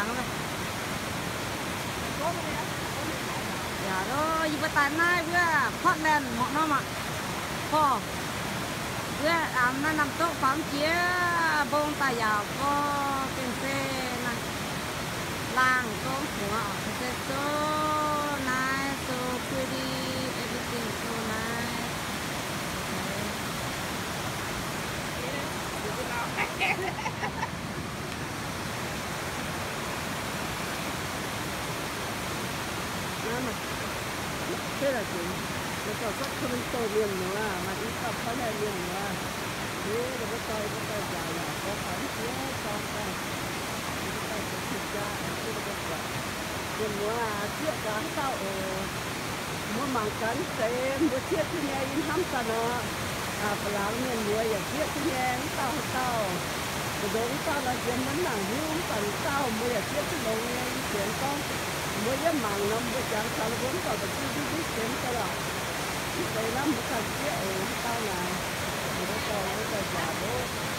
Yaac lo, yie mbuo daaih naaiv wuov Portland mangc norm aqv. Fov, wuov aav naaiv Namh Dokv faam jiex mbong daaih yaac fov gengh se naaiv laangh gong muoz oc, se so nice, so pretty, everything so nice. Naaiv maaih, se laaix zunc, maaih dauh Sacramento mienh muoz, maaih i dauh Portland mienh muoz. Ih, ninh mbuo dorh, ninh mbuo dorh nziaauc yaac gorngv taux mv jiex dorng daaih, ninh mbuo dorh zoux cing jaa, ninh mbuo buatc mienh muoz aac, zieqv gaax haaix dauh oc. Mbuo mangc gaax mv deix mbuo zieqv duqv nyei, yie hnamv daaih nor, ba'langx mienh muoz yaac zieqv duqv nyei, mv dauh haaix dauh. Mbu'ndongx mv dauh nor nziex mbuo mv nangc hiuv, mv baac dauh mbuo yaac zieqv duqv longx nyei. Yie sienx gorngv mbuo yiem mangc nor, mbuo jangx taux ninh mbuo mv baac mbu'zieqv ndutv ndutv sienx daaih lorqc. Mv deix naaiv mbuo ganh zieqv oc, haaix dauh naaic, mbuo dorh mbuo ganh nziaauc oc.